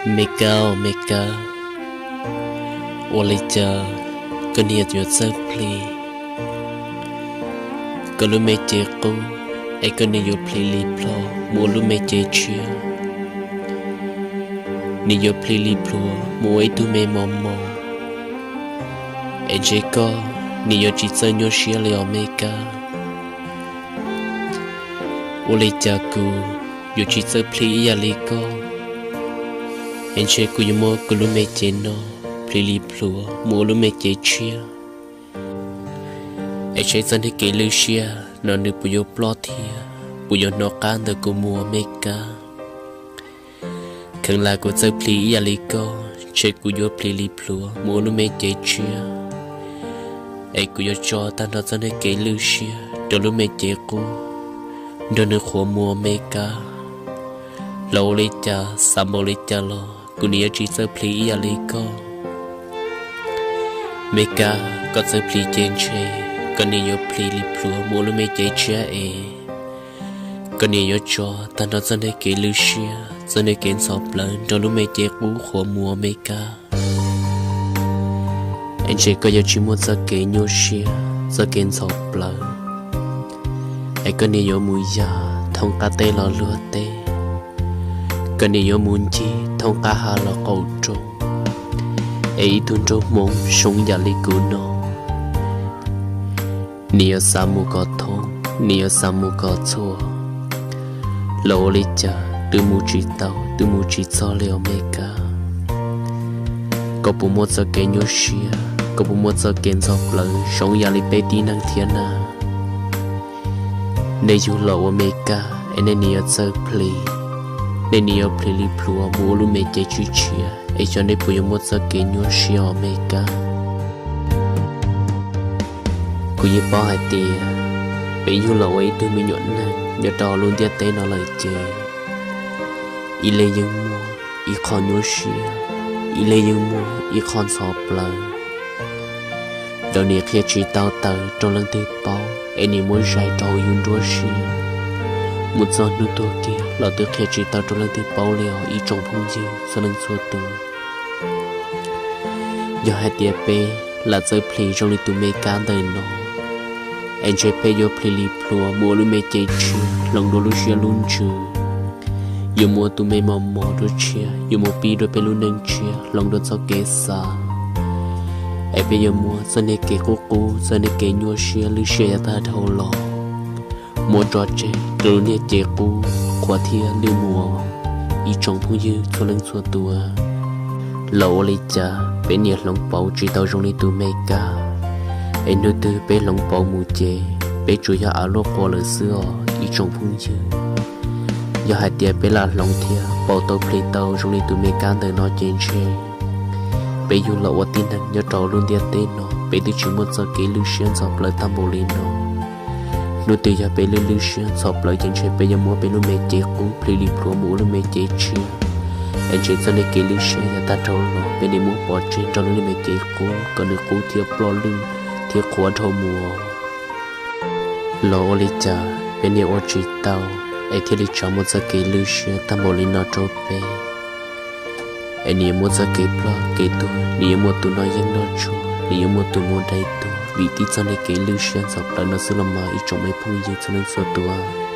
Me Kab, me Kab, ua li cas koj niam yuav txawj plhis koj lub me cev qub, es koj niam yuav plhis li plhuav mus ua lub me cev tshiab? Nws yuav plhis li plhuav mus ua ib tug me mos mos, es ntshe koj niam yuav tsis txawj nyuaj siab li os me Kab. Ua li cas kuv yuav tsis txawj plhis ib yam li koj, es ntshe kuv yuav muab kuv lub me cev no plhis li plhuav mus ua lub me cev tshiab, es saib txoj niag kev lwj siab no nws puas yuav ploj thiab puas yuav hnov qab ntawm kuv mus os me Kab. Kheev lam kuv txawj plhis ib yam li koj, ntshe kuv yuav plhis li plhuav mus ua lub me cev tshiab, es kuv yuav tso tag nrho txoj niag kev lwj siab rau lub me cev qub, nrog nws qhuav mus os me Kab. Los ua li cas xav npaum li cas los kuv niam yuav tsis txawj plhis ib yam li koj. Me Kab, koj txawj plhis ces ntshe koj niam yuav plhis li plhuav mus ua lub me cev tshiab es koj niam yuav tso tag nrho txoj niag kev lwj siab, txoj niag kev ntxhov plawv nrog lub me cev qub qhuav mus os me Kab. Es ntshe koj yuav tsis muaj txoj kev nyuaj siab, txoj kev ntxhov plawv, es koj niam yuav mus yam thoob qab teb los luag teb, koj niam yuav mus ncig thoob qab hav los qaum roob, es ib tug nraug hmoob zoo yam li kuv no, nws yuav xav mus kom thoob, nws yuav xav mus kom txhua, los ua li cas twb mus tsis tau, twb mus tsis txog li os me Kab. Koj puas muaj txoj kev nyuaj siab, koj puas muaj txoj kev ntxhov plawv zoo yam li peb tib neeg thiab na? Nej yug los ua me Kab es nej niam yuav txawj plhis, nej niam yuav plhis li plhuav mus ua lub me cev tshiab tshiab, es xyov nej puas yuav muaj txoj kev nyuaj siab os me Kab. Kuv yeej paub hais tias peb yug los ua ib tug me nyuam neeg nyob rau lub ntiaj teb no lawm ces ib leeg yeej muaj ib qho nyuaj siab, ib leeg yeej muaj ib qho ntxhov plawv. Thaum niam qhia tsis tau tawm rau leej twg paub es niam muab zais rau hauv yus nruab siab, mus txog hnub tuag kiag los twb qhia tsis tau rau leej twg paub li os ib tsoom phooj ywg txhua leej txhua tus. Yog hais tias peb lam txawj plhis zoo li tus me Kab ntawm no, es ntshe peb yuav plhis li plhuav mus ua lub me cev tshiab hloov dua lub siab lub ntsws, yuav mus ua tus me mos mos dua tshiab, yuav mus pib dua peb lub neej tshiab hloov dua txoj kev xav, es peb yuav muab txoj niag kev qub qub, txoj niag kev nyuaj siab lwj siab yav tag dhau los muab tso tseg rau lub niag cev qub qhuav thiab lwj mus os ib tsoom phooj ywg txhua leej txhua tus. Los ua li cas peb niam hloov pauv tsis tau zoo li tus me Kab, es hnub twg peb hloov pauv mus ces peb tsuas yog av luaj qua lawm xwb os ib tsoom phooj ywg. Yog hais tias peb lam hloov thiab pauv tau plhis tau zoo li tus me Kab ntawm no ces ntshe peb yug los ua tib neeg nyob rau lub ntiaj teb no peb twb tsis muaj txoj kev lwj siab ntxhov plawv tag npaum li no. Hnub twg yog peb lwj lwj siab ntxhov plawv ces ntshe peb yuav muab peb lub me cev qub plhis li plhuav mus ua lub me cev tshiab, es ntshe txoj niag kev lwj siab yav tag dhau los peb niam muab pov tseg nrog lub niag me cev qub kom nws qub thiab ploj lwj thiab qhuav dhau mus. Los ua li cas peb niam ua tsis tau es thiaj li tso muaj txoj kev lwj siab tag npaum li no rau peb, es nws yuav muaj txoj kev ploj kev tuag, nws yuav muaj tus noj yeeb noj tshuaj, nws yuav muaj tus mus dai tuag vim tib txoj niag kev lwj siab ntxhov plawv no xwb los mas ib tsoom me phooj ywg txhua leej txhua tus.